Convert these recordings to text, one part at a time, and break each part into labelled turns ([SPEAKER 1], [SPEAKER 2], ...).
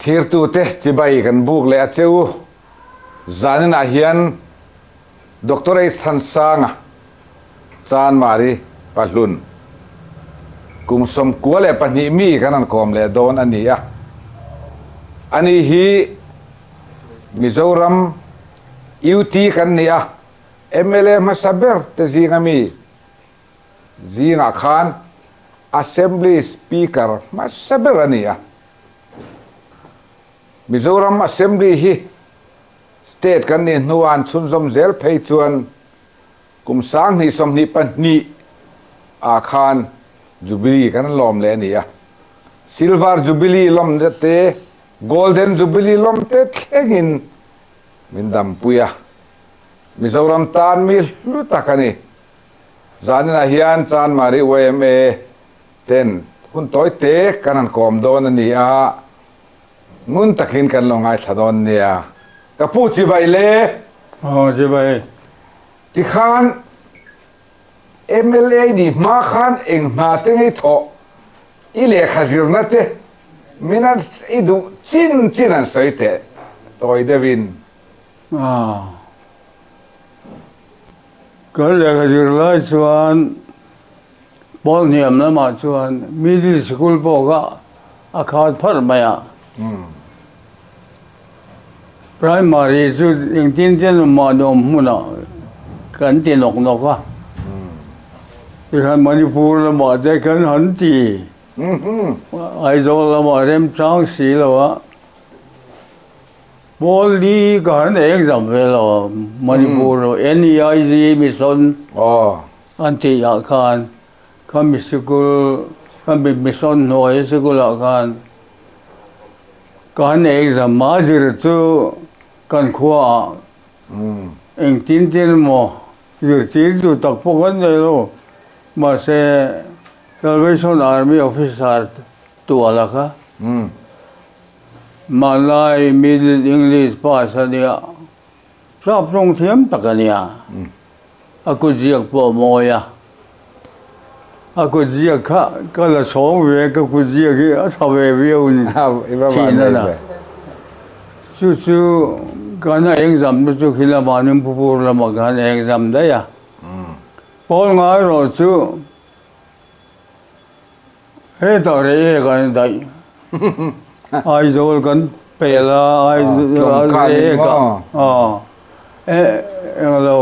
[SPEAKER 1] Thirtute chibai kan buk leh a che u. Zaninah hian Doctor H Thansanga, Chanmari Pahlun, kum 92 mi kan han kawm leh dawn a ni a. Ani hi Mizoram UT kan ni a, mla hmasa ber te zinga mi zingah khan Assembly Speaker hmasa ber a ni a. Mizoram Assembly hi State kan nih hnuah an chhunzawm zel phei chuan kum 2022 ah khan Jubilee kan lawm leh a ni a. Silver Jubilee lawm te, Golden Jubilee lawm te thlengin min dampui a. Mizoram tan mi hlu tak a ni. Zaninah hian Chanmari yma ten hun tawi te kan han kawm dawn a ni a, ngun takin kan lo ngaithla dawn nia. Ka pu chibai le!
[SPEAKER 2] Aw chibai.
[SPEAKER 1] Tikhan mla nih hma khan eng hna te ngei thawh i lehkha zirna te min an i duh chin chin an sawi teh tawi deuhin.
[SPEAKER 2] Aw. Ka lehkha zir lai chuan pawl hniam lamah chuan middle school pawh kha a khat pharh mai a. Primary chu engtin tin mahni awm hmunah kan ti nawk nawk a. Tikhan Manipur lamah te kan han ti. Aizawl lamah remchang si lo a. Pawl li ka han exam ve lo Manipur NEIG mission an tih ah khan khami sikul khami mission hnuai sikul ah khan ka han exam a zir chu kan khua ah engtin tin emaw zirtir duh tak pawh kan nei lo mahse Salvation Army officer tual a kha. Malay Middle English pass a nia, sap tawng thiam tak a nia. A kut ziak pawh a mawi a, a kut ziak kha ka la chhawng ve, ka kut ziak hi a tha ve viau ni thin a na. Chu chu kan a exam na chu khi lamah Nimpupur lamah khan exam daih a. Pawl ngai erawh chu Hetah rei e kan daih. Aizawl kan pel a, Aizawl rei e ka englo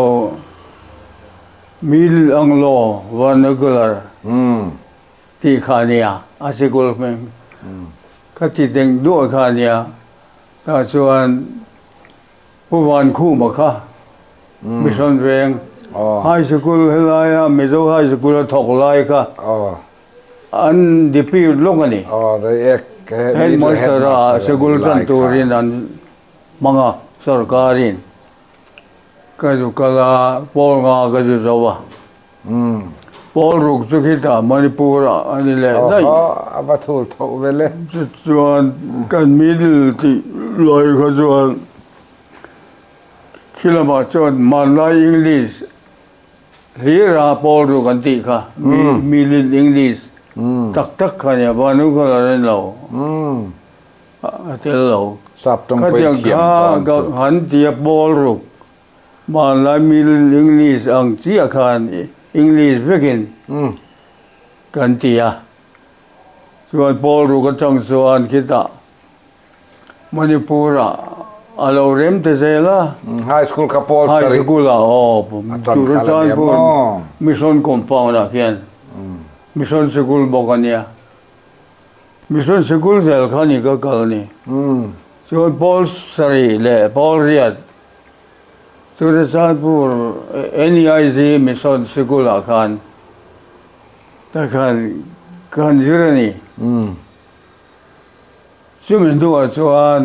[SPEAKER 2] Middle Anglo Vernacular tih kha a nia, a sikul hming ka ti deng duah kha a nia. Tah chuan Pu Vankhuma kha Mission Veng High School helaia Mizo High School a thawk lai kha an depute lawk a ni. Headmaster a sikul tan turin an hmang a sorkarin ka zu kal a pawl nga ka zu zo a. Pawl ruk chu khitah Manipur ah a ni leh daih.
[SPEAKER 1] A va thur tho vel e.
[SPEAKER 2] Chuan kan middle tih lai kha chuan khi lamah chuan hmanlai English hlira pawl ruk an tih kha middle English tak tak kha nia vanu kha la rin lo a tel lo.
[SPEAKER 1] Sap tawng pawhin thiam dawn chu.
[SPEAKER 2] Han tia pawl ruk Hmanlai Middle English ang chiah khan English vekin kan ti a. Chuan Paul ruk atang chuan khitah Manipur-ah a lo rem ta zel a.
[SPEAKER 1] High School kha Paul
[SPEAKER 2] Sarih High School-ah aw, Churachandpur Mission Compound-ah khian Mission Sikul bawk a nia. Mission Sikul zel kha ni ka kal ni. Chuan Paul Sarih leh Paul Riat Churachandpur NEIG Mission Sikul-ah khan ta khan ka han zir a ni. Chumi hnuah chuan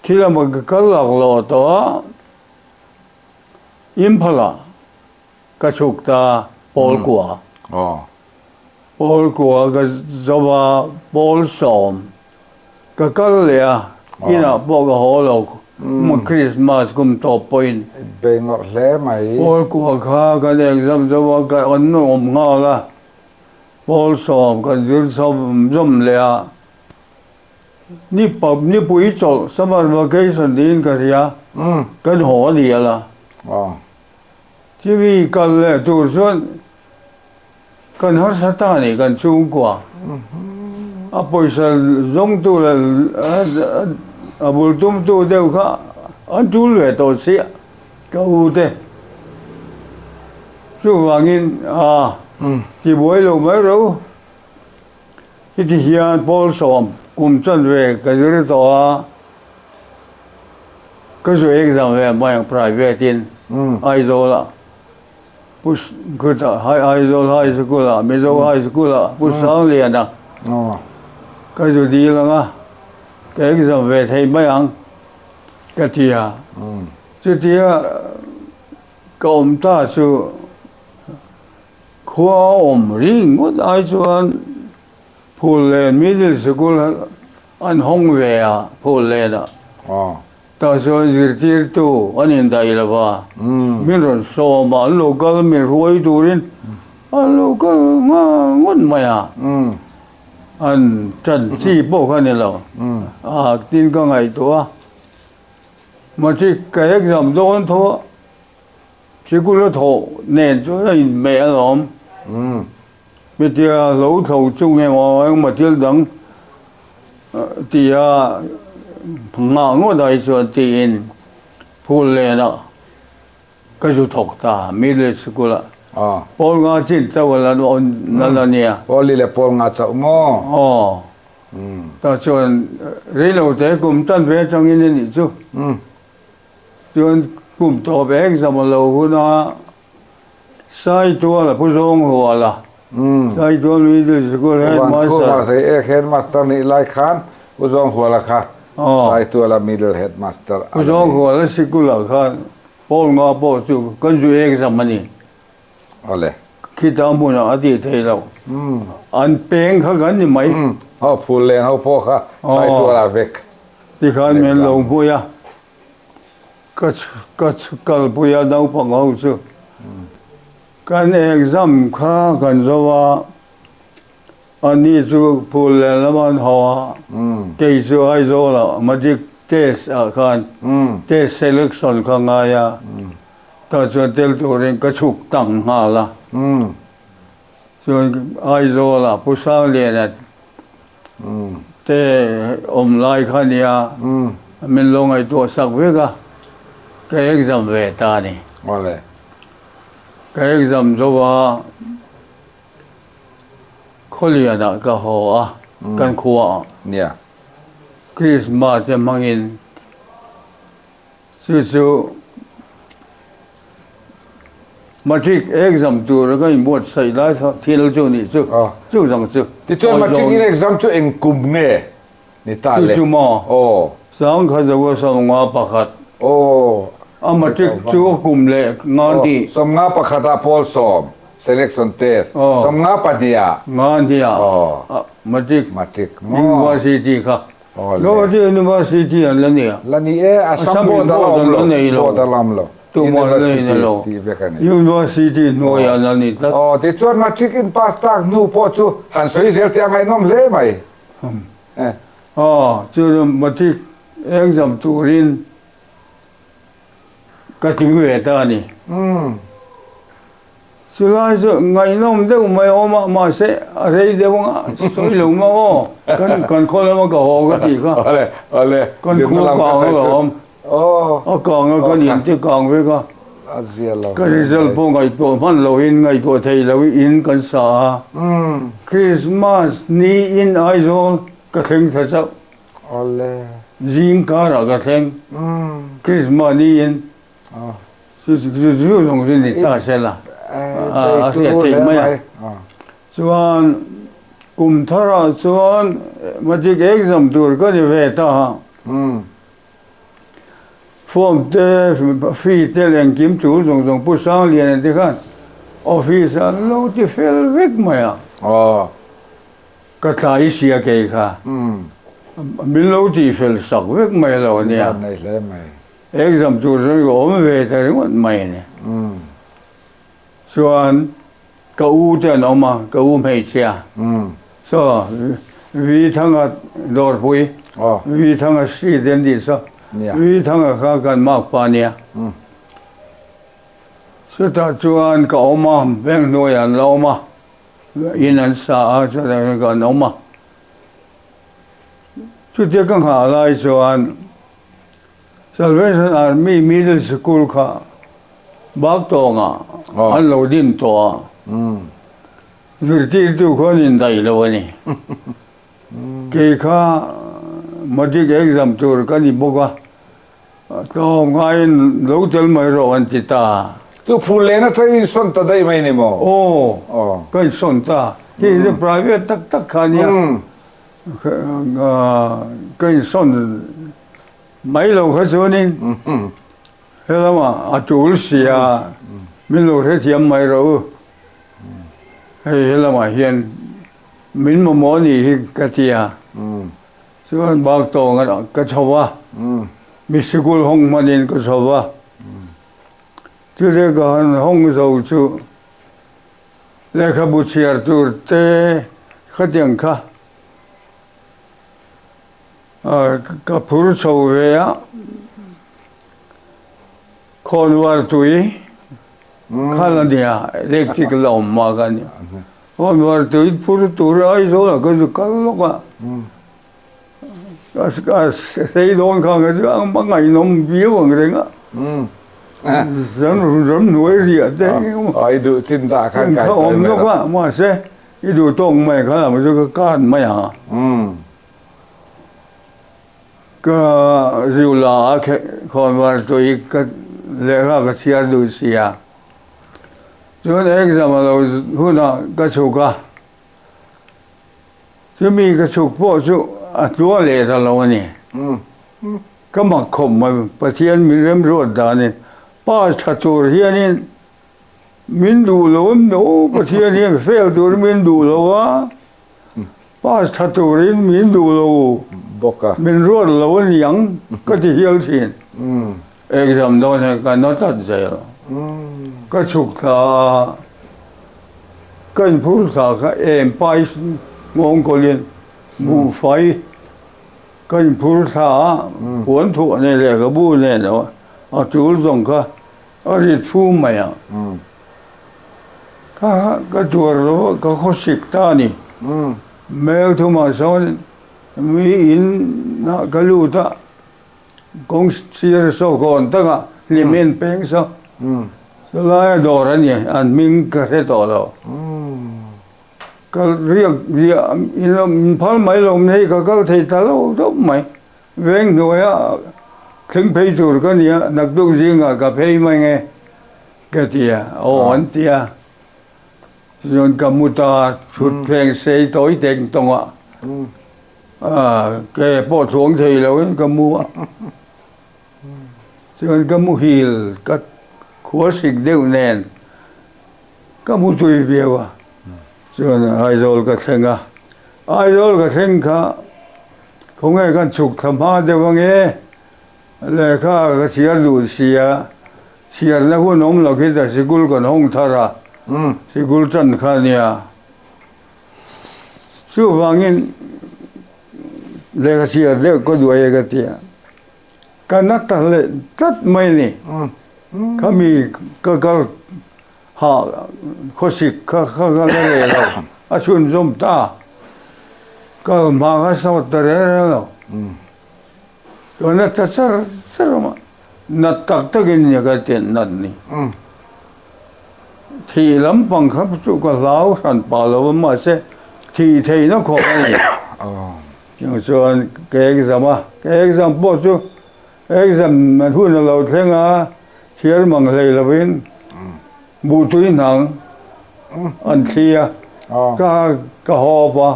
[SPEAKER 2] thil emaw ka kal lak lawh tawh a, Imphalah ka chhuk ta pawl kua. Pawl kua ka zo a, pawl sawm ka kal leh a, inah pawh ka haw lo, Christmas kum tawp pawhin.
[SPEAKER 1] Bei ngawrh hle mai.
[SPEAKER 2] Pawl kua kha kan exam zo a, ka an awm nghal a, pawl sawm kan zir chho zawm leh a. Ni pa nipui chawlh summer vacation niin ka hria kan haw a ni a la. Chumi kal leh tur chuan kan harsa ta a ni kan chhungkua. A pawisa zawngtu leh a bul tumtu deuh kha an tul ve tawh chiah ka u te. Chuvangin a tibuai lo mai ro. Heti hian pawl sawm kum chanve ka zir tawh a, ka zu exam ve mai ang private in Aizawl ah Pu khutah Aizawl High School ah Mizo High School ah Pu Sangliana ka zu dil ang a, ka exam ve thei mai ang ka ti a, chutia ka awm ta chu Khua a awm ringawt ai chuan Phullen Middle Sikul an hawng ve a, Phullen ah. Tah chuan zirtirtu an indaih lo va, min rawn sawm a, an lo kal min hruai turin an lo kal ngawt mai a, an ṭan chi pawh kha ni lo. A tin ka ngaihtuah a, Matric ka exam dawn tho a. Sikul a thawh nen chuan a inhmeh alawm. Hetia lo tho chung emaw engmaw thil dang tia nghah ngawt ai chuan tiin phul lenah ka zu thawk ta middle school ah. Pawl nga chin chauh a la la nia.
[SPEAKER 1] Pawl li leh pawl nga chauh maw?
[SPEAKER 2] Aw. Tah chuan reilote kum tan ve atangin a nih chu. Chuan kum tawp exam a lo hun a, Saitual a pu zawng hual a, Saitual Middle School Headmaster.
[SPEAKER 1] Vankhuma zei ek Headmaster nih lai khan Pu Zawng Huala kha Saituala Middle Headmaster a la ni.
[SPEAKER 2] Pu Zawng Huala sikul ah khan Paul nga pawh chu kan zu exam a ni.
[SPEAKER 1] Awle.
[SPEAKER 2] Khita hmunah a tih theih loh. An peng kha kan ni mai.
[SPEAKER 1] Ho phul len ho pawh kha Saituala vek.
[SPEAKER 2] Tikhan min lo hmui a. Ka ka kalpui a naupang ho chu kan exam kha kan zo a, ani chu phul leh lam an haw a, kei chu Aizawl ah matric test ah khan test selection kha ngai a, tah chuan tel turin ka chhuk tang nghal a, chuan Aizawl ah Pu Sangliana te awm lai kha nia min lo ngaihtuah sak vek a, ka exam ve ta a ni. Ka exam zo a, Khawlianah ka haw a, kan khuaah. Krismas te hmangin Chu chu Matric exam tur a ka inbuatsaih lai thil chu nih chu, chu zang chu.
[SPEAKER 1] Tichuan Matric in exam chu eng kum nge ni ta le?
[SPEAKER 2] Chu chu maw?
[SPEAKER 1] Aw.
[SPEAKER 2] Sangkhat zaua 51.
[SPEAKER 1] Aw.
[SPEAKER 2] A matric chu a kum leh nga hnih.
[SPEAKER 1] 51 ah pawl sawm selection test, 52 ah.
[SPEAKER 2] Nga hnih ah matric.
[SPEAKER 1] Matric maw?
[SPEAKER 2] University kha. Guwahati University an la ni a.
[SPEAKER 1] La ni e, Assam board a la awm lo, board a la awm lo. University tih vek a ni.
[SPEAKER 2] University hnuaiah an la ni tlat.
[SPEAKER 1] Aw, tichuan matric in pass tak hnu pawh chu han sawi zel teh a ngaihnawm hle mai.
[SPEAKER 2] Aw, chu matric exam turin Ka tling ve ta a ni. Chulai chu ngaihnawm deuh mai a awm a, mahse a rei deuh anga sawi lo maw aw, kan kan khaw lama ka haw ka tih kha.
[SPEAKER 1] Awle, awle,
[SPEAKER 2] Kan khua kang a lo awm. A kang a kan in te kang vek a.
[SPEAKER 1] A zia lo.
[SPEAKER 2] Ka result pawh ngaihtuah hman loin ngaihtuah thei loin in kan sa a. Christmas ni in Aizawl ka thleng tha chauh.
[SPEAKER 1] Awle.
[SPEAKER 2] Zing karah ka thleng. Christmas ni in chu chu zawng chu ni ta se la. A hriat theih mai a. Chuan kum tharah chuan matric exam tur ka ni ve ta a. Form te fee te leh engkim tur zawng zawng Pu Sangliana te khan office ah an lo ti fel vek mai a. Ka tlai sia kei kha. Min lo tih fel sak vek mai lo a nia.
[SPEAKER 1] Nei hle mai.
[SPEAKER 2] Exam tur chuan ka awm ve ta ringawt mai a ni. Chuan ka u te an awm a, ka u hmeichhia. So Vithanga Dawrpui, Vithanga Street an tih saw, Vithanga kha kan makpa a nia. Chutah chuan ka awm a, bank hnuaiah an la awm a, in an sa a, chutah chuan kan awm a. Chutia ka nghah lai chuan Salvation Army Middle School kha Baktawngah an lo din tawh a, zirtirtu kha an indaih lo a ni. Kei kha Matric exam tur ka ni bawk a, tlawm ngaiin lo tel mai rawh an ti ta.
[SPEAKER 1] Chu phul len atangin insawn ta daih mai ni maw?
[SPEAKER 2] Aw, ka insawn ta. Hei hi chu private tak tak kha a nia. Ka insawn mai lo kha chuanin helamah a tul si a, min lo hrethiam mai rawh u. Hei helamah hian min mamawh a nih hi ka ti a. Chuan bak tawng ka chho a, mi sikul hawng hmanin ka chho a. Chute ka han hawng zo chu lehkhabu chhiar tur te khatiang kha ka phur chho ve a, khawnvar tui kha la nia, electric la awm hma kha nia. Khawnvar tui phur tur Aizawlah ka zu kal lawk a, Ka sei dawn kha ka chu a ngaihnawm viau ang reng a. Ram ramhnuai riah te
[SPEAKER 1] I duh chin ta khan kai
[SPEAKER 2] kha awm lawk a mahse i duh tawk mai kha lam chu ka kan mai a. Ka riu la a khawnvar tui ka lehkha ka chhiar duh si a. Chuan exam a lo hunah ka chhuk a. Chumi ka chhuk pawh chu a tlua leh ta lo a ni. Ka mak khawp mai, Pathian min remruat danin pa tha tur hianin min duh lo em no, Pathian hian fail turin min duh lo a, pass tha turin min duh lo
[SPEAKER 1] bawk a,
[SPEAKER 2] min ruat lo a ni ang ka ti hial thin. Exam dawn hian ka na tlat zel. Ka chhuk thla a, ka inphur thla kha em pai nghawngkawlin buhfai ka inphur thla a, puan thuah nen lehkhabu nen a tul zawng kha a rit fum mai a. Ka ka tuar lo a, ka khawsik ta a ni. Mel thumah sawn mi in ah ka lut a. Kawng sir saw kawn takah hlim en peng saw chulai a dawr a ni an hming ka hre tawh lo. Ka riak riah in phal mai lo hei ka kal thei ta lo deuh mai. Veng hnuaia thleng phei tur ka nia naktuk zingah ka phei mai nge ka ti a, aw an ti a. Chuan ka mu ta thut thleng sei tawi teng tawngah Ke pawh tluang thei lo in ka mu a, chuan ka muhil ka khua sik deuh nen ka mu tui viau a, chuan Aizawl ka thleng a, Aizawl ka thleng kha khawnge kan chhuk thla hma deuh ange lehkha ka chhiar duh si a, chhiarna hun awm lo khi ta sikul kan hawng thar a, sikul tan kha ania. Chuvangin lehkha chhiar deuh ka duai e ka ti a, ka na ta leh tlat mai a ni. Khami ka kal hah khawsik kha ka la reh lo, a chhunzawm ta, kal hma kha sawt ta reng reng lo. Ka na ta char char a, nat tak takin nia ka ti nat ni. Thih lampang kha chu ka hlau hran pah lo a, mahse thih theihna khawp a ni. Chung chuan ka exam a, ka exam pawh chu exam hun a lo thleng a, chhiar mang hlei lovin buhtui hnang an thli a, ka ka hawp a,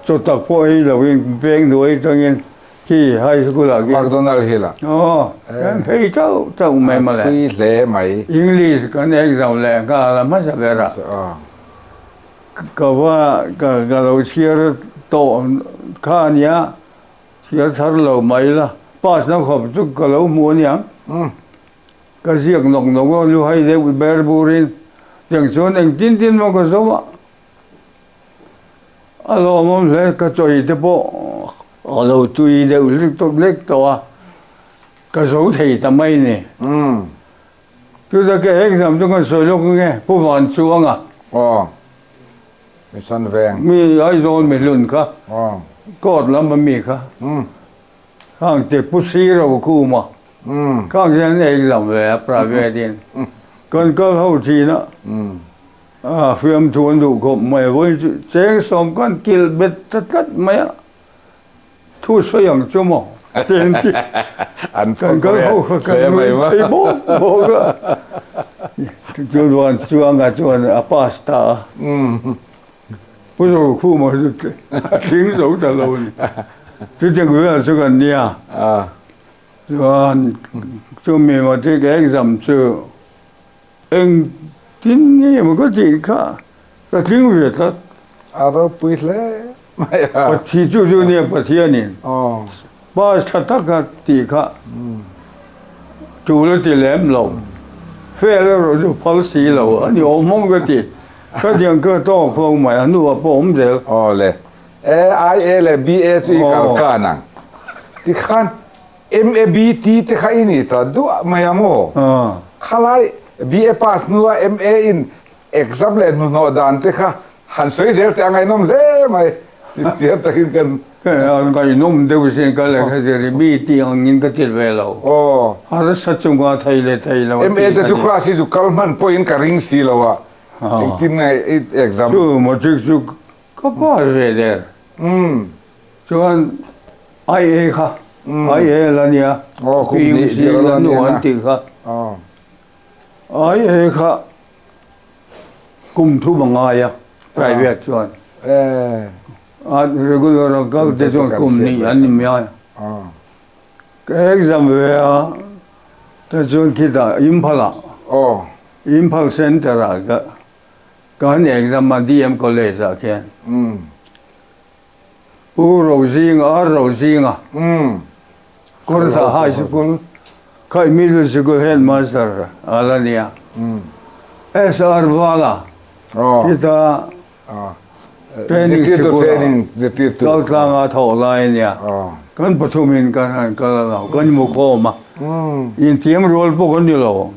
[SPEAKER 2] chaw tak pawh ei lovin veng hnuai atangin Khi high school ah khi.
[SPEAKER 1] McDonald Hill ah.
[SPEAKER 2] Aw, kan phei chauh chauh mai mawle.
[SPEAKER 1] A thui hle mai.
[SPEAKER 2] English kan exam leh nghal a hmasa ber a. Ka va ka ka lo chhiar tawh kha a nia, chhiar thar lo mai la, pass na khawp chu ka lo hmu a niang. Ka ziak nawk nawk a, lu hai deuh ber burin, tiang chuan engtin tin maw ka zo a. A lawmawm hle, ka chawi te pawh a lo tui deuh hlek tawk lek tawh a, ka zo thei ta mai ni. Chutah ka exam chu kan sawi lawk nge, Pu Vanchuanga.
[SPEAKER 1] Aw, Mission Veng.
[SPEAKER 2] Mi Aizawl mihlun kha, court lam a mi kha. Khang te Pu Siro Khuma khang hian exam ve a private in kan kal ho thin a, a fiamthu an duh khawp mai a, vawiin chu cheng sawm khan kilh bet ta tlat mai a, thu sawi ang chu maw teng ti kan kal ho kha kan nui thei bawk bawk a, chuan Chuanga chuan a pass ta a. Pu Zokhuma chu a tling zo ta lo a ni. Chutiang vel chu kan nia. Chuan chumi matric exam chu engtin nge emaw ka tih kha ka tling ve tlat.
[SPEAKER 1] A ropui hle mai a.
[SPEAKER 2] Pathian chu chu nia Pathianin pass tha taka tih kha tul a ti lem lo. Fail erawh chu phal si lo a ni awm awm ka ti. Khatiang ka tawk ho mai a hnuah pawh awm zel.
[SPEAKER 1] Aw le. A, I A leh B A chu i kal kan ang. Tikhan M A B T te kha i ni ta duah mai ang aw. Khalai B A pass hnua M A in exam leh hnuhnawh dan te kha han sawi zel teh a ngaihnawm hle mai. Chipchiar takin kan.
[SPEAKER 2] A ngaihnawm deuh sin ka lehkha zir hi mi tih angin ka ti ve lo. Harsa chunga thei leh thei lo a
[SPEAKER 1] tih MA te chu class hi chu kal hman pawhin ka ring si lo a. Engtin nge i exam?
[SPEAKER 2] Chu matric chu ka pass ve der. Chuan IA kha, IA la nia, PUC la nu an tih kha. IA kha kum thum a ngai a, private chuan. A regular a kal te chuan kum hnih an ni mai a. Ka exam ve a, tichuan khitah Imphal ah, Imphal Centre ah ka ka han exam a DM College ah khian. Pu Rozinga, R Rozinga, Kawrthah High School, Khai Middle School Headmaster a la nia. SR Vala, khita Training sikul ah kal tlang a thawh lai a nia. Kan pathum in kan han kal a lo, kan mu khawm a. Inthiam rual pawh kan ni lo.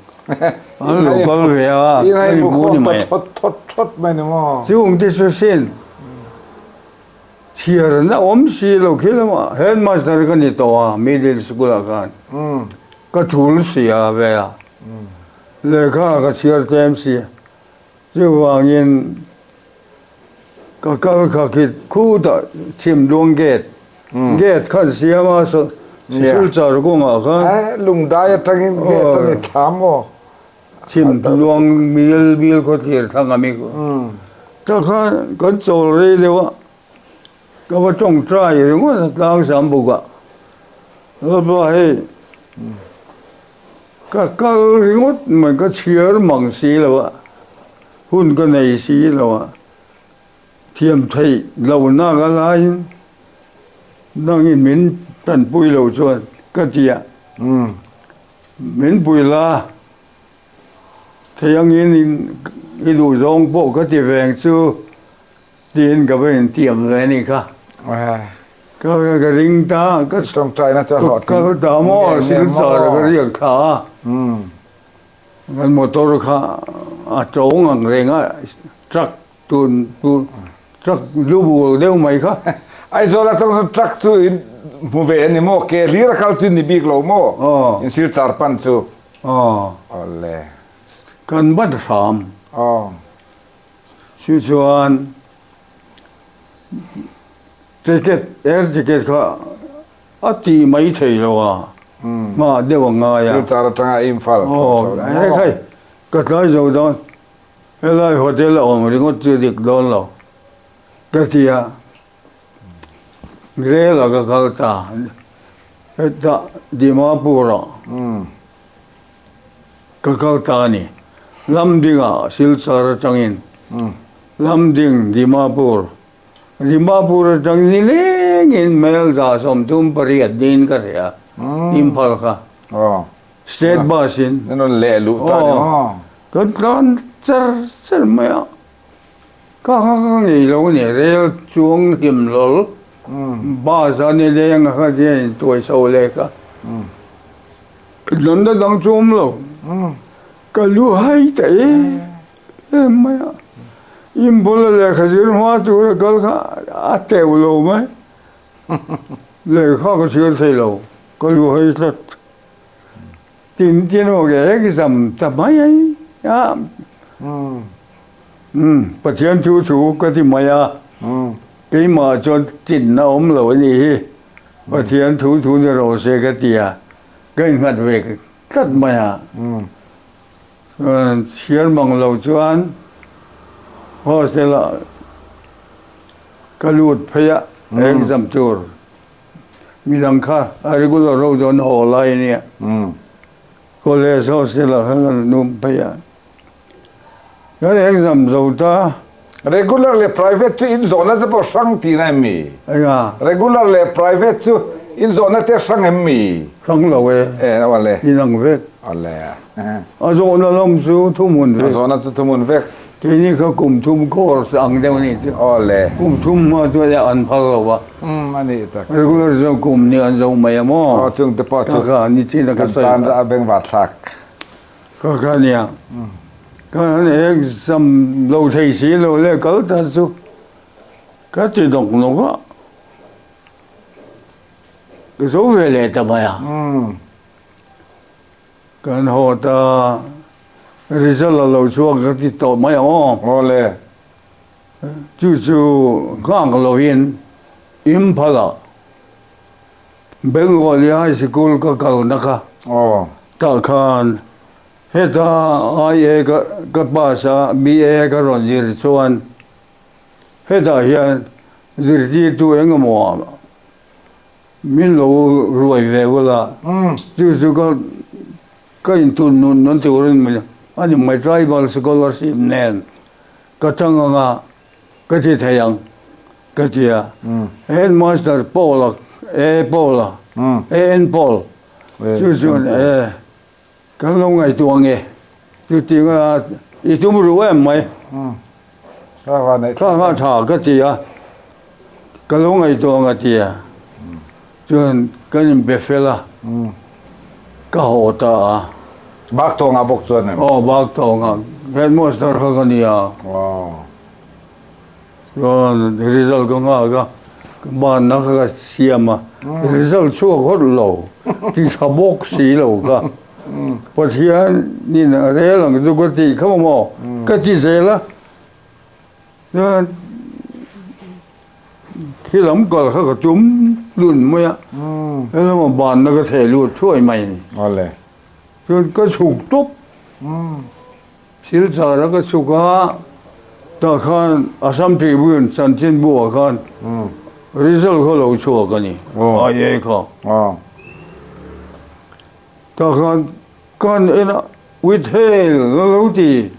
[SPEAKER 2] An lo kal ve a, kan inhmu ni mai. Chung te chu sin chhiar na awm si lo khi lamah headmaster ka ni tawh a middle school ah khan. Ka thul si a ve a, lehkha ka chhiar tlem si a. Chuvangin ka kal kha khi khutah Chhimluang gate, gate khan siam a Silchar kawngah khan.
[SPEAKER 1] Lungdai atangin gate a ni thla maw?
[SPEAKER 2] Chhimluang mil mil khawthlir thlang a mi kha. Ta khan kan chawl rei deuh a, ka va tawngtai ringawt a tlangsam bawk a. Lalpa hei. Ka kal ringawt mai, ka chhiar mang si lo a, hun ka nei si lo a, thiam theih lohna ka laiin nangin min tanpui lo chuan ka ti a, min pui la, thei angin i duh zawng pawh ka ti veng chu. Tiin ka va intiam ve a nih kha. Ka ka ring ta, ka
[SPEAKER 1] tawngtaina chu a hlawhtling.
[SPEAKER 2] Ka ta maw Silchar ka riak thla a. Kan motor kha a tawng ang reng a, truck tun tun truck lu bul deuh mai kha.
[SPEAKER 1] Aizawl atang chuan truck chu in hmu ve a ni maw? Ke hlir a kal chu ni bik lo maw? In Silchar pan chu. Awle.
[SPEAKER 2] Kan bat hram. Chu chuan ticket, air ticket kha a tih mai thei lo a, nghah deuh a ngai a.
[SPEAKER 1] Silchar atanga Imphal thlawh chho
[SPEAKER 2] dah maw? Hei ka tlai zo dawn, helai hotel a awm ringawt chu dik dawn lo ka ti a, rel ah ka kal ta, hetah Dimapur ah. Ka kal ta a ni. Lamdingah Silchar atangin Lamding, Dimapur, Dimapur atang nilengin mel 38 niin ka hria, Imphal kha. State bus in.
[SPEAKER 1] Nan rawn leh luh ta ni maw?
[SPEAKER 2] Kan tlan char char mai a. Ka kha ka ngei lo a ni, rel chuang hlim hlawl, bus a ni leng a kha tia in tuai chho leh kha. Danda dang chu awm lo, ka lu hai ta em em mai a. Inbula lehkha zir hma tura kal kha a teuh lo mai, lehkha ka chhiar thei lo, ka lu hai tlat. Tin tin aw ke exam ta mai a, umm Pathian thu thu ka ti mai a, keimah chuan tinna awm lo a nih hi, Pathian thu thu ni rawh se ka ti a, ka innghat ve tlat mai a, chuan chhiar mang lo chuan hostel ah ka lut phei a exam tur. Midang kha a regular ho chu an haw lai a nia. College hostel ah khan an awm phei a. Kan exam zo ta.
[SPEAKER 1] Regular leh private chu in zawhna te pawh hrang tihna em mi?
[SPEAKER 2] Enga?
[SPEAKER 1] Regular leh private chu in zawhna te hrang em mi?
[SPEAKER 2] Hrang lo e.
[SPEAKER 1] E awle.
[SPEAKER 2] Inang vek.
[SPEAKER 1] Awle.
[SPEAKER 2] A zawhna lam chu thuhmun vek.
[SPEAKER 1] A zawhna chu thuhmun vek.
[SPEAKER 2] Keini kha kum thum course ang deuh a nih chu.
[SPEAKER 1] Awle.
[SPEAKER 2] Kum thum hma chu an phal lo va.
[SPEAKER 1] Umm a nih tak.
[SPEAKER 2] Regular zawng kum nih an zo mai a maw?
[SPEAKER 1] Aw chung te pawh chu
[SPEAKER 2] Ka kha ni chin a ka
[SPEAKER 1] kan
[SPEAKER 2] sawi
[SPEAKER 1] tan
[SPEAKER 2] kha.
[SPEAKER 1] a bengvar thlak.
[SPEAKER 2] Ka kha nia. Ka han exam lo thei si lo le kal ta chu ka ti nawk nawk a. Ka zo ve leh ta mai a. Kan haw ta result a lo chhuak ka ti tawh mai ang aw.
[SPEAKER 1] Aw le.
[SPEAKER 2] Chu chu nghak lovin Imphala Bengali High Sikul ka kalna kha tah khan heta IA ka pass a, BA ka rawn zir chuan hetah hian zirtirtu engemaw min lo ruai ve ula, chu chu ka ka intun nun nawn turin a ni mai tribal scholarship nen. Ka chang anga ka ti thei ang ka ti a. Headmaster Paul-a, A. Paul-a, AN Paul chu chuan e kan lo ngaihtuah ang e chutiang a i tum ru em mai. Kha kha tha ka ti a, ka lo ngaihtuah ang a ti a. Chuan kan inbe fel a, ka haw ta a.
[SPEAKER 1] Bak tawngah bawk chuan em?
[SPEAKER 2] Aw, bak tawngah. Headmaster kha ka ni a.
[SPEAKER 1] Aw.
[SPEAKER 2] Chuan result ka nghak a, ka banna kha ka siam a. Result chhuak hawt lo, ti tha bawk si lo ka. Pathian nin a rel ang chu ka tih kha maw, ka ti zel a. Chuan Khi lam kal kha ka tum lun mai a, helama banna ka theh lut thuai mai a ni.
[SPEAKER 1] Awle.
[SPEAKER 2] Chuan ka chhuk tawp, Silchar a ka chhuk a, tah khan Assam Tribune chanchinbu ah khan result kha lo chhuak a ni, IA kha. Tah khan Kan en a, Withhel na lo ti.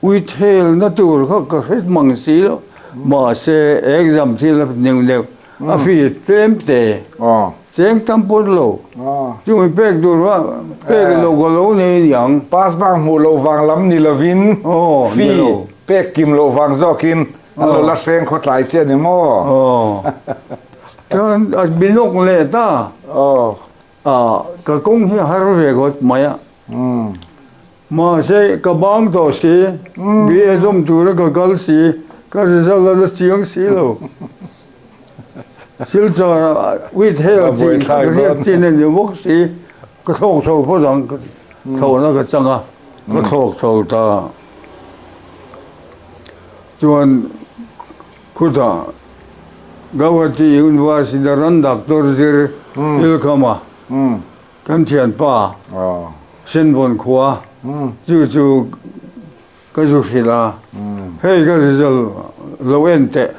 [SPEAKER 2] Withhel na tur kha ka hre mang si lo. Mahse, exam thil a neuh neuh, a fee tlem te, cheng tam pawt lo. Chumi pek tur kha pek lo ka lo nei aniang.
[SPEAKER 1] Pass bak hmuh loh vang lam ni lovin, fee pek kim loh vang zawkin an lo la hreng khawtlai che a ni maw?
[SPEAKER 2] Chuan a bi nawk leh ta. Ah, ka kawng hi a har ve ngawt mai a. Mahse, ka bang tawh si, BA zawm tura ka kal si, ka result a la chiang si lo. Silchar withheld tih ka hriat chin a ni bawk si, ka thlawk chho phawt ang, thlawhna ka chang a, ka thlawk chho ta. Chuan khutah Gauhati University a ran doctor zir Ilkhama kan thianpa Senvawn khua chu chu ka zu hrilh a, hei ka result lo en teh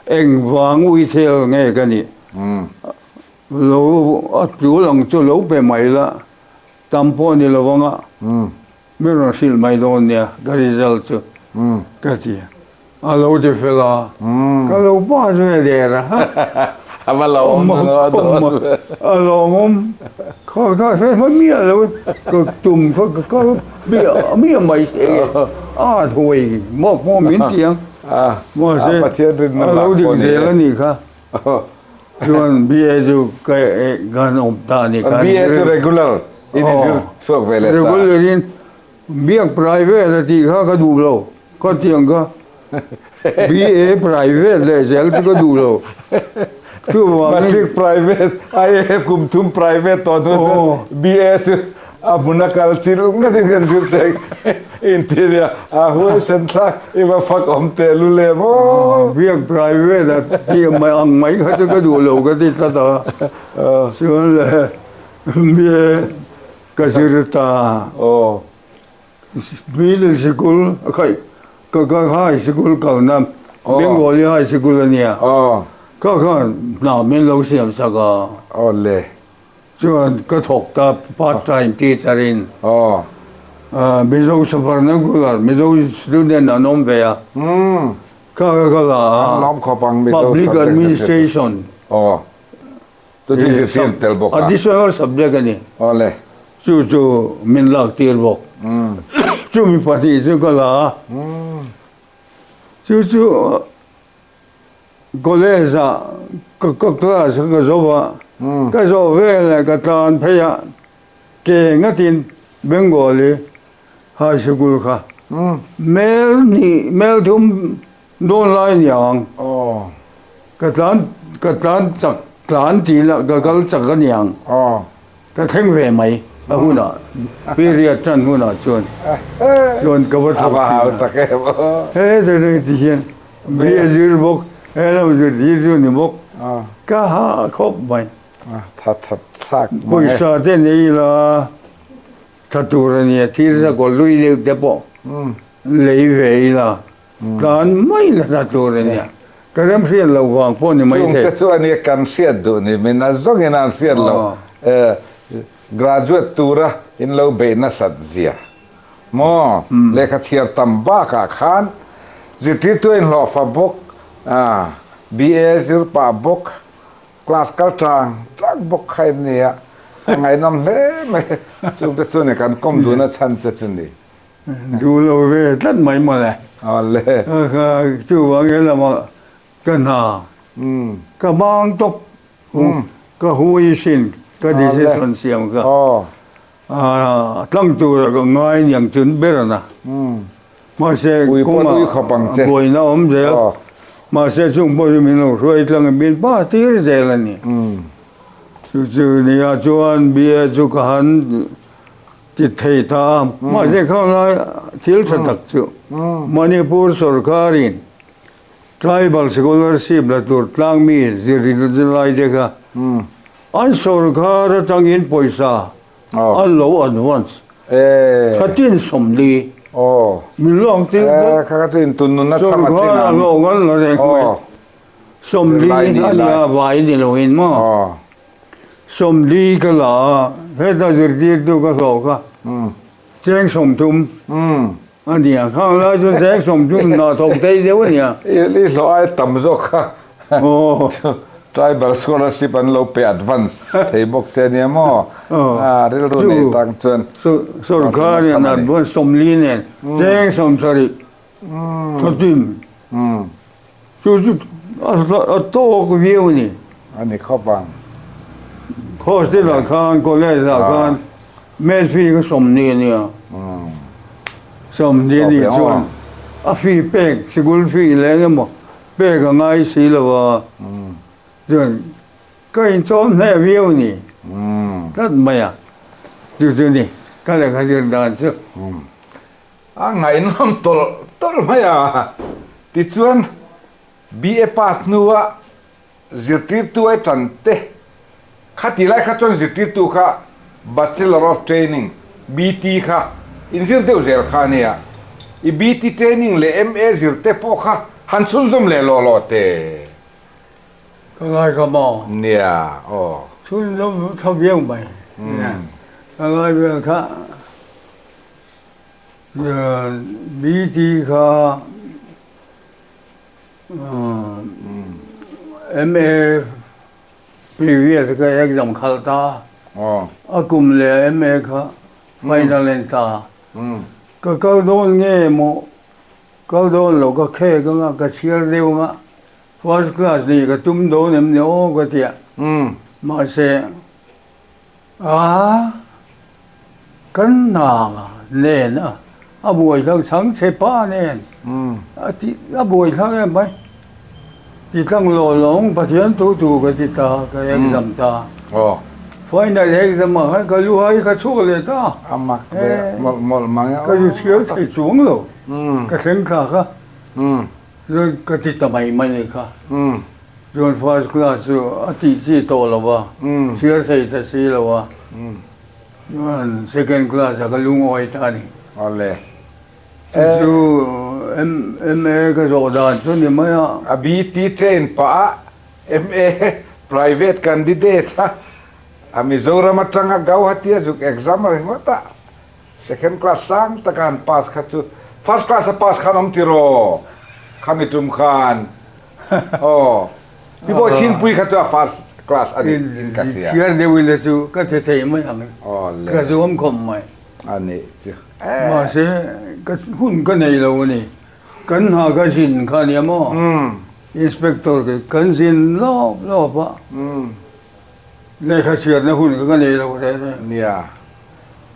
[SPEAKER 2] engvang uithel nge ka nih lo a tul ang chu lo pe mai la tam pawh ni lo anga Min rawn hrilh mai dawn nia ka result chu ka ti a, a lo ti fel a, ka lo pass ve der a.
[SPEAKER 1] A va lo awm a dawn.
[SPEAKER 2] A lawmawm, kha kha hre hma miah lo ka tum kha ka kal miah miah mai se a, a thuai mawk maw min ti ang. Mahse, a lo dik zel a nih kha. Chuan BA chu ka kan awm ta a nih kha.
[SPEAKER 1] BA chu regular in i zir chhuak ve leh ta.
[SPEAKER 2] Regular in biak private a tih kha ka duh lo. Ka tiang kha BA private leh zel chu ka duh lo. Chuvangin.
[SPEAKER 1] Matric private, IAF kum thum private tawh hnu chuan BA chu a hmun a kal chil ngatin kan zir thei inti nia, a huaisen thlak i va fak awm teh lu le maw.
[SPEAKER 2] Biak private a tih mai ang mai kha chu ka duh lo ka ti tlat a, chuan le BA ka zir ta. Middle sikul a khaih ka ka high sikul kalna Bengali high sikul a nia ka khan hna min lo siam sak a.
[SPEAKER 1] Awle.
[SPEAKER 2] Chuan ka thawk ta part time teacher in Mizo Savarnakular Mizo student an awm ve a kha ka ka la a Public Administration.
[SPEAKER 1] Chu chu zirtir tel bawk
[SPEAKER 2] a. Additional subject a ni.
[SPEAKER 1] Awle.
[SPEAKER 2] Chu chu min lak tir bawk. Chu mi pahnih chu ka la a. Chu chu college ah ka class ka zo a. Ka zawh veleh ka tlan phei a. Ke ngatin Bengali high school kha mel hnih mel thum Dawn lai niang.
[SPEAKER 1] Aw.
[SPEAKER 2] Ka tlan ka tlan chak tlan tih lah ka kal chak a niang.
[SPEAKER 1] Aw.
[SPEAKER 2] Ka thleng ve mai a hunah period tan hunah chuan chuan ka va thawk
[SPEAKER 1] thin a. A va hau tak em aw.
[SPEAKER 2] He he ti hian bia zir bawk he lam zir tir chu ni bawk ka ha khawp mai.
[SPEAKER 1] Tha that thlak mang e.
[SPEAKER 2] Pawisa te nei ila tha tur a nia thil zakawlh lui deuh te pawh lei ve ila. Tlan mai la ta tur a nia. Ka rem hriat loh vang pawh ni mai
[SPEAKER 1] thei. Chungte chu a nia kan hriat duh ni min a zawngin an hriat loh. Graduate tura in lo beih nasat zia maw? Lehkha chhiar tam bakah khan zirtirtu a inhlawhfa bawk, BA zir pah bawk, class kal tang tang bawk kha in nia. A ngaihnawm hle mai. Chungte chu ni kan kawm duhna chhan che chu ni.
[SPEAKER 2] Duh lo ve tlat mai mawle.
[SPEAKER 1] Awle.
[SPEAKER 2] Chuvang he lamah ka hna ka bang tawp ka hui sin ka decision siam kha tlang tura ka ngai niang chun ber a na. Mahse kawngah buaina awm zel. Mahse chung pawh chu min lo hruai tlang in min pa tir zel a ni. Chu chu nia chuan BA chu ka han Ti thei ta a, mahse khang lai thil tha tak chu Manipur sorkarin Tribal Scholarship la tur tlangmi zirlai te kha an sorkar atangin pawisa an lo advance thatin 40 min lawng tir vek. Sorkar a hlawng an la reng mai. 40 a nia vai ni loin maw. 40 ka la a, heta zirtirtu ka hlawh kha cheng 30 a nia, khang lai chuan cheng 30 hna thawk thei deuh a nia.
[SPEAKER 1] I hlawh ai tam zawk kha Tribal Scholarship an lo pe advance thei bawk che nia maw? Rilru nei tang chuan
[SPEAKER 2] Sorkar in advance 40 nen cheng 70 thawtin Chu chu a tawk viau a ni.
[SPEAKER 1] A ni khawp ang.
[SPEAKER 2] Hostel ah khan, college ah khan mess fee ka 40 a nia. 40 a nih chuan a fee pek, sikul fee leh eng emaw pek a ngai si lo a. Chuan ka inchawm hneh viau a ni. Tlat mai a. Chu chu ni ka lehkha zir dan chu.
[SPEAKER 1] A ngaihnawm tawlh tawlh mai a. Tichuan, BA pass hnua zirtirtu ai tan te kha ti lai kha chuan zirtirtu kha Bachelor of Training, BT, kha inzir deuh zel kha a nia. I BT training leh MA zir te pawh kha han chhunzawm leh lawh lawh te.
[SPEAKER 2] Ka ngai kha maw?
[SPEAKER 1] Nia, aw.
[SPEAKER 2] Chhunzawm tha viau mai. Ka ngai vel kha. BT kha MA previous ka exam khalh ta a kum leh MA kha final en ta ka kal dawn nge maw. Kal dawn lo ka khek anga ka chhiar deuh anga first class nih ka tum dawn em ni aw ka ti a. Mahse a kan hna nen a a buaithlak chhang chhe pa nen a ti a buaithlak em mai. Ti tlang law lawng Pathian thu thu ka ti ta ka exam ta. Final exam ah khan ka lu hai ka chhuak leh ta.
[SPEAKER 1] A mak ve mawlh mawlh mang e.
[SPEAKER 2] Ka zu chhiar thei chuang lo. Ka thleng thla kha. Chuan ka ti ta mai mai kha. Chuan first class chu a tih chi tawh lo va. Chhiar thei ta si lo a. Chuan second class ah ka lungawi ta a ni.
[SPEAKER 1] Awle.
[SPEAKER 2] Chu chu MA ka zawh dan chu ni mai a.
[SPEAKER 1] A BT train pah a MA private candidate a, a Mizoram atanga Gauhati a zuk exam ringawt a, second class sang taka han pass kha chu first class a pass khan awm tiraw khami tum khan aw Pi pawh Chhingpui kha chu a first class a ni in ka hria.
[SPEAKER 2] Chhiar deuh ila chu ka che thei mai ang ka zuam khawp mai.
[SPEAKER 1] A nih chu.
[SPEAKER 2] Mahse ka hun ka nei lo a ni. Kan hna ka zin kha nia maw? Inspector ke kan zin lawp lawp a, lehkha chhiarna hun kha ka nei lo reng reng.
[SPEAKER 1] Nia,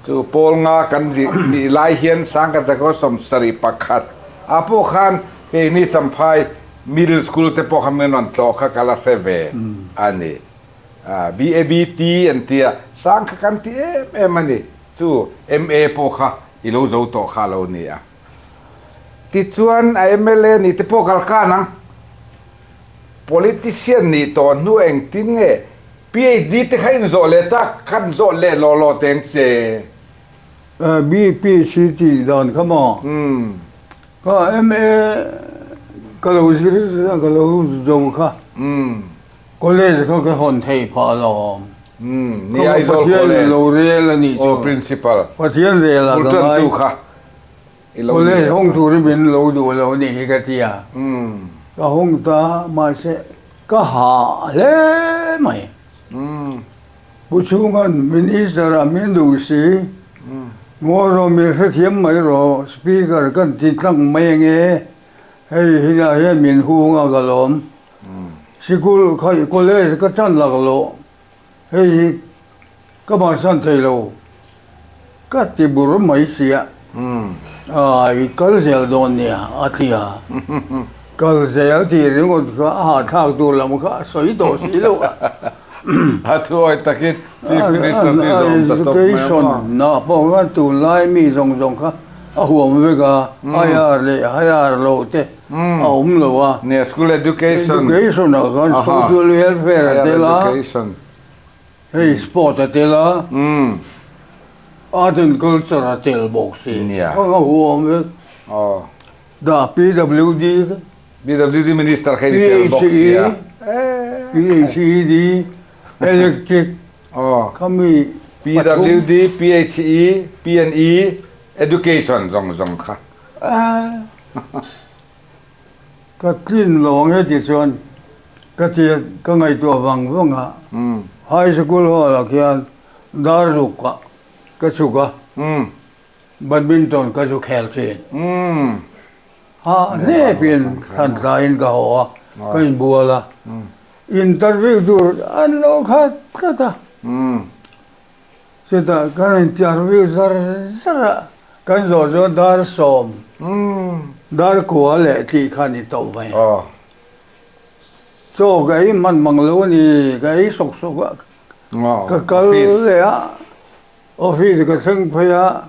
[SPEAKER 1] chu pawl nga kan nih lai hian Sangka Jago 71 ah pawh khan keini Champhai Middle School te pawh kha min rawn tlawh kha ka la hre ve a ni. BABT an tia, sang kha kan ti em em a ni. Chu MA pawh kha i lo zo tawh kha a lo ni a. Tichuan a mla nih te pawh kal khan ang. Politician nih tawh hnu engtin nge PhD te kha inzawh leh tak khan zawh leh law law teng che.
[SPEAKER 2] BPC tih dan kha maw? Ka MA ka lo zir ka lo zo kha. College kha ka hawn theih phah alawm.
[SPEAKER 1] Ni Aizawl College.
[SPEAKER 2] Lo rel a nih chu.
[SPEAKER 1] Aw Principal.
[SPEAKER 2] Pathian rel a ka ngai.
[SPEAKER 1] Bul kha i lo
[SPEAKER 2] College hawng turin min lo duh lo nih hi ka ti a. Ka hawng ta mahse ka hah hle mai. Pu Chhunga'n Minister ah min duh si. Ngaw rawh min hrethiam mai rawh Speaker kan ti tlang mai ange hei hinah hian min hung a ka lawm. Sikul kha college ka tan lak lo, hei hi ka bansan thei lo ka ti bur mai sia, i kal zel dawn nia a ti a, kal zel tih ringawt kha a hahthlak tur lam kha a sawi tawh si lo a.
[SPEAKER 1] A thuawi takin Chief Minister chu i zawm ta tawp mai a maw?
[SPEAKER 2] Education ah pawh khan tunlai mi zawng zawng kha a huam vek a, higher leh higher loh te a awm lo a.
[SPEAKER 1] Nia, school education.
[SPEAKER 2] Education ah khan social welfare a tel a, hei sport a tel a, art and culture a tel bawk si.
[SPEAKER 1] Nia.
[SPEAKER 2] Kha kha huam vek. Dah PWD.
[SPEAKER 1] PWD minister kha i tel bawk sia.
[SPEAKER 2] PHED, electric, khami
[SPEAKER 1] pathum. PWD, PHE, PNE, education zawng zawng kha.
[SPEAKER 2] Ka tlin lo ang e ti chuan ka ti ka ngaihtuah vang vang a, High School hall ah khian dar ruk ah ka chhuk a, badminton ka zu khel thin. Ha hnepin thlan tlaiin ka haw a, ka inbual a, interview tur an lo khat tlat a. Chutah kan interview zar zar a, kan zawh chuan dar sawm, dar kua leh tih kha a ni tawh mai. Chaw ka ei hman mang lo a ni, ka ei sawk sawk a, ka kal leh a, office ka thleng phei a,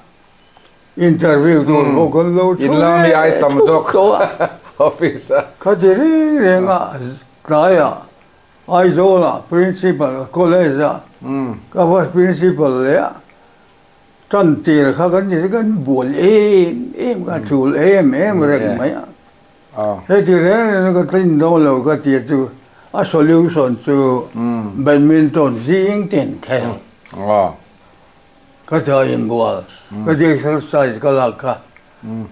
[SPEAKER 2] interview tur pawh kan lo thu leh thup tawh a. Khati reng reng a tlaiah Aizawl-ah Principal College-ah ka va Principal leh a, tan tir kha kan ni kan bual em em ka chul em em reng mai a. Heti reng reng ka tlin dawn lo ka ti chu a solution chu badminton zing tin khel. Ka tha inbual ka exercise ka lak kha.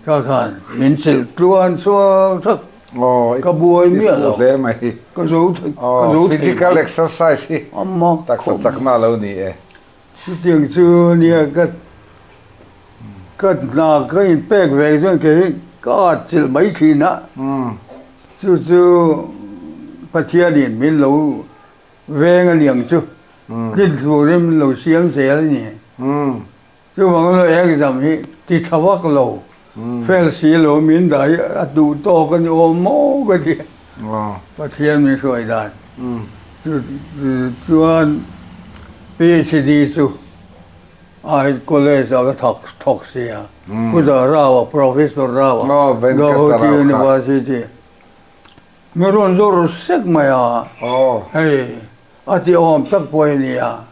[SPEAKER 2] Ka khan min chilh tluan chhuak thak. Ka buai miah lo. Ka zo thei ka zo thei.
[SPEAKER 1] Physical exercise hi taksa chakna a lo ni e.
[SPEAKER 2] Chutiang chu nia ka ka hna ka inpek ve chuan kei. Ka atchilh mai thin a, chu chu Pathianin min lo veng a niang chu, tlin turin min lo siam zel a ni. Chuvang lo exam hi ti tha vak lo, fel si lo min dah hi a duh tawk a ni awm maw ka ti. Pathian min hruai dan chuan PhD chu ai college ah ka thawk thawk si a, Pu Rao a, Professor Rao a, Guwahati University mi rawn zawr sek mai a, hei a ti awm tak pawh hi a ni a.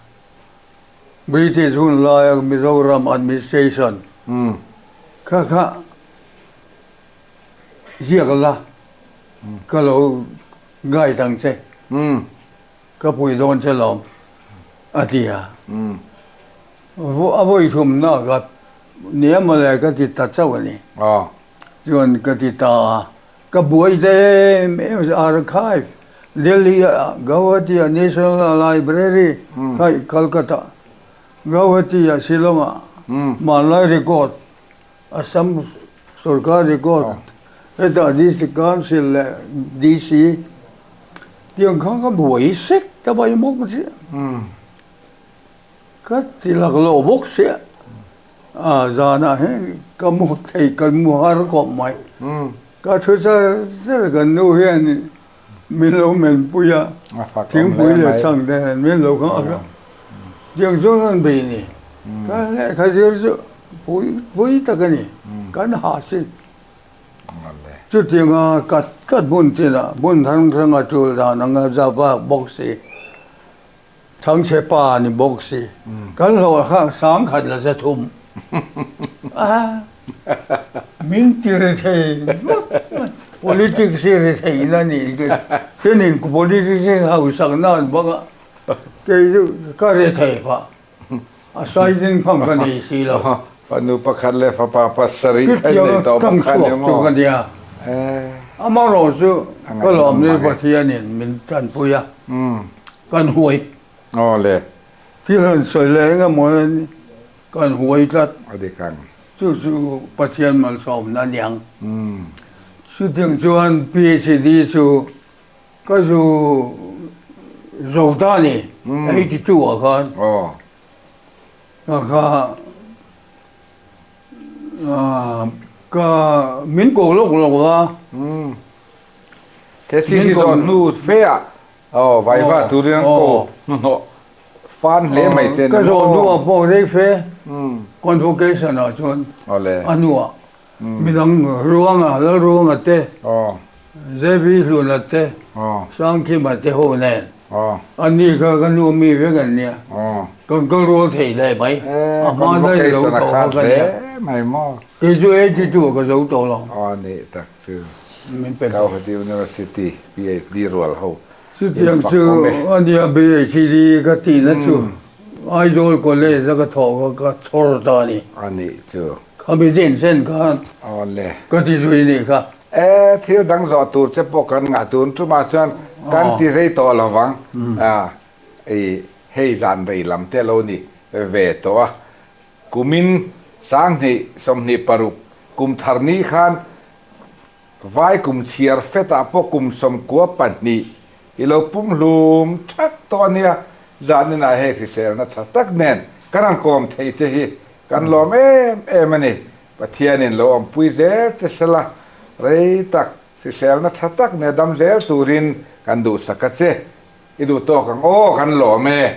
[SPEAKER 2] British hun laia Mizoram administration kha kha ziak la ka lo guide ang che, ka pui dawn che lawm a ti a. A vawi thumna ka nia mawle ka ti ta chauh a ni. Chuan ka ti ta a, ka buai ta em em archive Delhi ah Guwahati ah National Library kha Calcutta Guwahati ah Shillong ah hmanlai record Assam sorkar record hetah District Council leh DC tiang kha ka buai sek ta mai bawk si. Ka ti laklawh bawk sia, a zanah hian ka mu thei ka mu har khawp mai. Ka thu char char kan nu hian min lo menpui a, thingpui leh chhang te hian min lo nghak a, tiang chuan kan bei ni. Ka lehkha zir chu pui pui tak a ni, kan hah sin. Chutianga kat kat hmun tinah hmun hrang hranga tul dan anga zava bawk si. Thangchhe pa ni bawk si. Kan hlawh kha sangkhat la za thum. A min ti ri thei ngawt mai. Politics hi ri thei na ni Thenin politics hi hausak na an bawk a. Kei chu ka ri thei phah. A saiding phang ka nei si lo.
[SPEAKER 1] Fanu pakhat leh fapa pasarih kha in nei tawh bawk kha ni maw?
[SPEAKER 2] Chutiang chu ka nia. Amaherawh chu ka lawm ni Pathianin min tanpui a. Kan huai.
[SPEAKER 1] Aw le.
[SPEAKER 2] Thil han sawi leh eng emaw hian kan huai tlat.
[SPEAKER 1] A dik ang.
[SPEAKER 2] Chu chu Pathian malsawmna a niang. Chutiang chuan PhD chu ka zu zo ta a ni, 82 ah khan.
[SPEAKER 1] Aw.
[SPEAKER 2] Ka kha ka min ko lawk lawk a.
[SPEAKER 1] He si hi zawn hnu fe ah aw vaiva turin an ko hnuhnawh fan hle mai che ni
[SPEAKER 2] maw? Ka zawn hnu ah pawh rei fe convocation ah chuan a hnu ah midang Ruanga Lalruanga te JB Hluna te Sangkhima te ho nen anni kha ka nu mi vek an nia kan kal rual thei leh mai a hma daih lo tawh kha ka nia kei chu 82 ah ka zo tawh lo.
[SPEAKER 1] Chu Guwahati University PhD rual ho in
[SPEAKER 2] Chutiang
[SPEAKER 1] fak
[SPEAKER 2] chu
[SPEAKER 1] awm e.
[SPEAKER 2] a nia PhD ka tihna chu Aizawl College a ka thawh kha ka chhawr ta a ni.
[SPEAKER 1] A nih chu.
[SPEAKER 2] Khami den sen khan
[SPEAKER 1] Awle.
[SPEAKER 2] ka ti zui nih kha.
[SPEAKER 1] E, thil dang zawh tur che pawh kan ngah tun tumah chuan kan ti rei tawh lo vang. A, i hei zan rei lam te lo ni ve tawh a. Kumin 2026 kum thar ni khan Vai kum chhiar fetah pawh kum 92 i lo pum hlum thak tawh a nia, zaninah hei hriselna tha tak nen kan han kawm thei che hi kan lawm em em a ni. Pathianin lo awmpui zel che sela, rei tak hriselna tha tak nen dam zel turin kan duhsak a che. I duh tawk ang aw, kan lawm e.